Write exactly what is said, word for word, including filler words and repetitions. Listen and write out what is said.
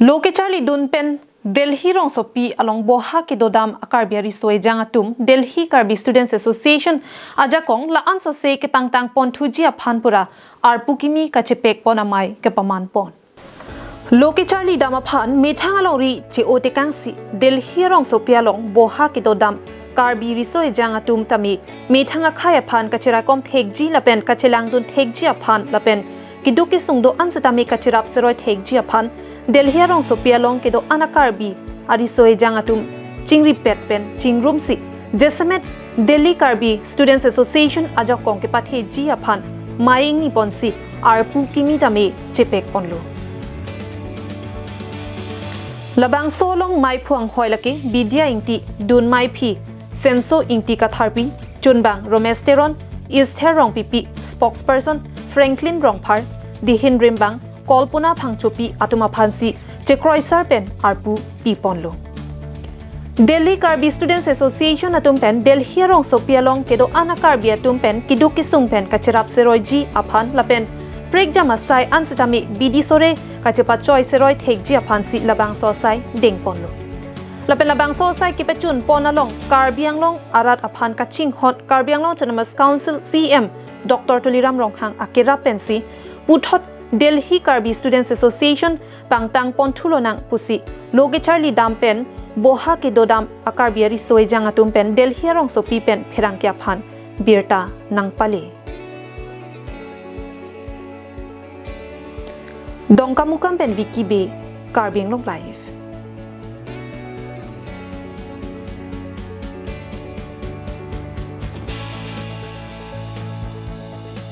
Lo kecharlidun pen Delhi rongsopi along boha kedodam a-Karbi ariso ejang atum Delhi Karbi Students Association ajakong la-an sose kepangtang ponthuji aphan pura arpu kimi kachepek pon amei kepaman pon. Lo kecharlidam aphan methang alongri che-o tekangsi Delhi rongsopi along boha kedodam Karbi riso ejang atum tame methang akhei aphan kacheraikom thekji lapen kachelangdun thekji aphan lapen keduk kesung do-an setame kacherap seroi thekji aphan Delhi rongsopi along kedo-an a-Karbi ariso ejang atum chingripet pen chingrumsi jasemet Delhi Karbi Students Association ajakong kepatheji aphan mei ingni ponsi arpu kimi tame chepek ponlo. Labangso along meiphu anghoi lake Bidya Ingti, Dun Meiphi, Senso Ingti Katharpi, Chunbang Romesh Teron, Esther Rongpipi, Spokesperson Franklin Rongphar, Dihin Rimbang, Kolpona Phangchopi atum aphansi chekroisar pen arpu pi ponlo. Delhi Karbi Students Association atum pen Delhi rongsopi along kedo-an a-Karbi atum pen keduk kesung pen kacherap seroiji aphan lapen prekjam asai an setame bidi sore kachepachoi seroi thekji aphansi labangso asai deng ponlo. Lapen labangso asai kepachun pon along Karbi Anglong arat aphan kachinghon Karbi Anglong Autonomous Council C E M Doctor Tuliram Ronghang akerap pensi puthot Delhi Karbi Students Association pangtang ponthu lonang pusi lo kecharlidam pen boha kedodam a-Karbi ariso ejang atum pen Delhi rongsopi pen pherangke aphan birta nangpale. Dongkamukam pen Vicky Bey, Karbi Anglong Live.